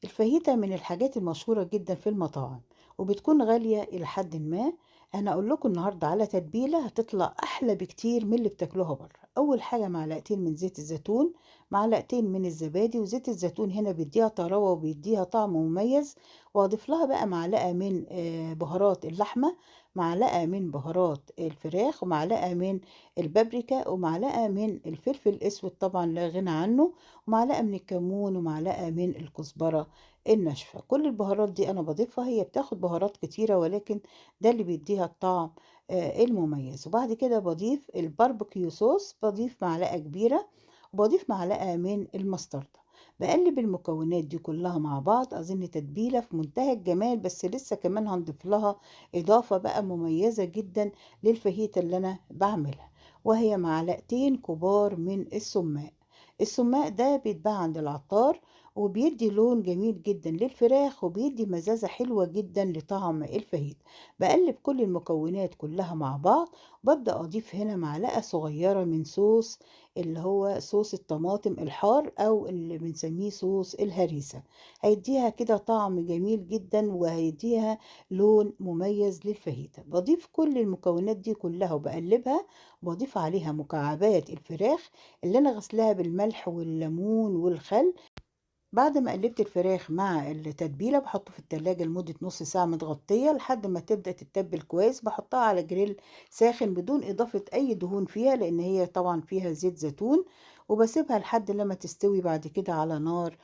الفاهيتا من الحاجات المشهورة جدا في المطاعم وبتكون غالية إلى حد ما. أنا أقول لكم النهاردة على تتبيلة هتطلع أحلى بكتير من اللي بتاكلوها بره. أول حاجة معلقتين من زيت الزيتون، معلقتين من الزبادي، وزيت الزيتون هنا بيديها طراوة وبيديها طعم مميز. وأضيف لها بقى معلقة من بهارات اللحمة، معلقة من بهارات الفراخ، ومعلقة من البابريكا، ومعلقة من الفلفل الأسود طبعا لا غنى عنه، ومعلقة من الكمون، ومعلقة من الكزبرة الناشفة. كل البهارات دي أنا بضيفها، هي بتاخد بهارات كتيرة ولكن ده اللي بيديها الطعم المميز. وبعد كده بضيف ال barbecue sauce، بضيف معلقة كبيرة، وبضيف معلقة من المستردة. بقلب المكونات دي كلها مع بعض. أظن تتبيلة في منتهى الجمال، بس لسه كمان هنضيف لها إضافة بقى مميزة جدا للفاهيتا اللي أنا بعملها، وهي معلقتين كبار من السماق. السماق ده بيتباع عند العطار وبيدي لون جميل جدا للفراخ وبيدي مزازة حلوة جدا لطعم الفاهيتا. بقلب كل المكونات كلها مع بعض، وببدأ أضيف هنا معلقة صغيرة من صوص اللي هو صوص الطماطم الحار أو اللي بنسميه صوص الهريسة. هيديها كده طعم جميل جدا وهيديها لون مميز للفاهيتا. بضيف كل المكونات دي كلها وبقلبها، وبضيف عليها مكعبات الفراخ اللي أنا غسلها بالملح والليمون والخل. بعد ما قلبت الفراخ مع التتبيلة بحطه في التلاجة لمدة نص ساعة متغطية لحد ما تبدأ تتبل كويس. بحطها على جريل ساخن بدون إضافة أي دهون فيها لأن هي طبعا فيها زيت زيتون، وبسيبها لحد لما تستوي بعد كده على نار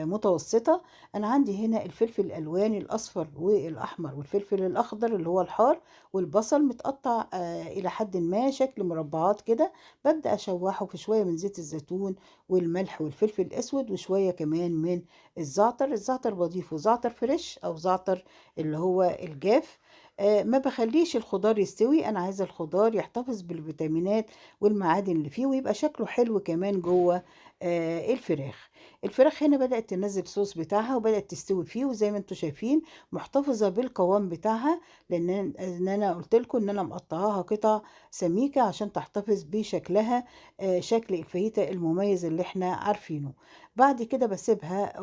متوسطة. أنا عندي هنا الفلفل الألوان الأصفر والأحمر والفلفل الأخضر اللي هو الحار، والبصل متقطع إلى حد ما شكل مربعات كده. ببدأ أشوحه في شوية من زيت الزيتون والملح والفلفل الأسود وشوية كمان من الزعتر. الزعتر بضيفه زعتر فريش أو زعتر اللي هو الجاف. ما بخليش الخضار يستوي، أنا عايزة الخضار يحتفظ بالفيتامينات والمعادن اللي فيه ويبقى شكله حلو كمان جوه الفراخ. الفراخ هنا بدأت تنزل صوص بتاعها وبدأت تستوي فيه، وزي ما انتم شايفين محتفظة بالقوام بتاعها، لأن أنا قلت لكم إن أنا مقطعاها قطع سميكة عشان تحتفظ بشكلها، شكل الفاهيتا المميز اللي احنا عارفينه. بعد كده بسيبها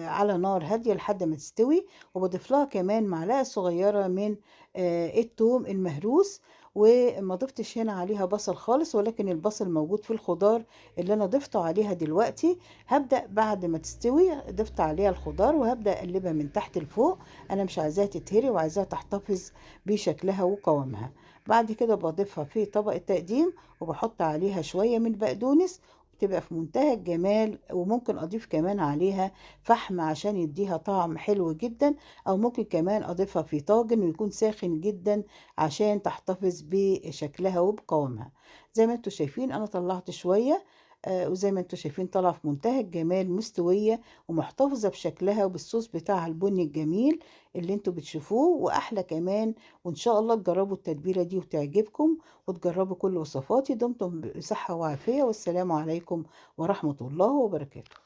على نار هادية لحد ما تستوي، وبضيف لها كمان معلقة صغيرة من الثوم المهروس. وما ضفتش هنا عليها بصل خالص، ولكن البصل موجود في الخضار اللي انا ضفته عليها دلوقتي. هبدأ بعد ما تستوي ضفت عليها الخضار وهبدأ اقلبها من تحت لفوق. انا مش عايزاها تتهري وعايزاها تحتفظ بشكلها وقوامها. بعد كده بضيفها في طبق التقديم وبحط عليها شوية من بقدونس، بتبقى في منتهى الجمال. وممكن اضيف كمان عليها فحم عشان يديها طعم حلو جدا، او ممكن كمان اضيفها في طاجن ويكون ساخن جدا عشان تحتفظ بشكلها وبقوامها. زي ما انتم شايفين انا طلعت شوية، وزي ما انتم شايفين طالعه في منتهى الجمال، مستوية ومحتفظه بشكلها وبالصوص بتاعها البني الجميل اللي انتم بتشوفوه، واحلى كمان. وان شاء الله تجربوا التتبيله دي وتعجبكم وتجربوا كل وصفاتي. دمتم بصحة وعافيه، والسلام عليكم ورحمة الله وبركاته.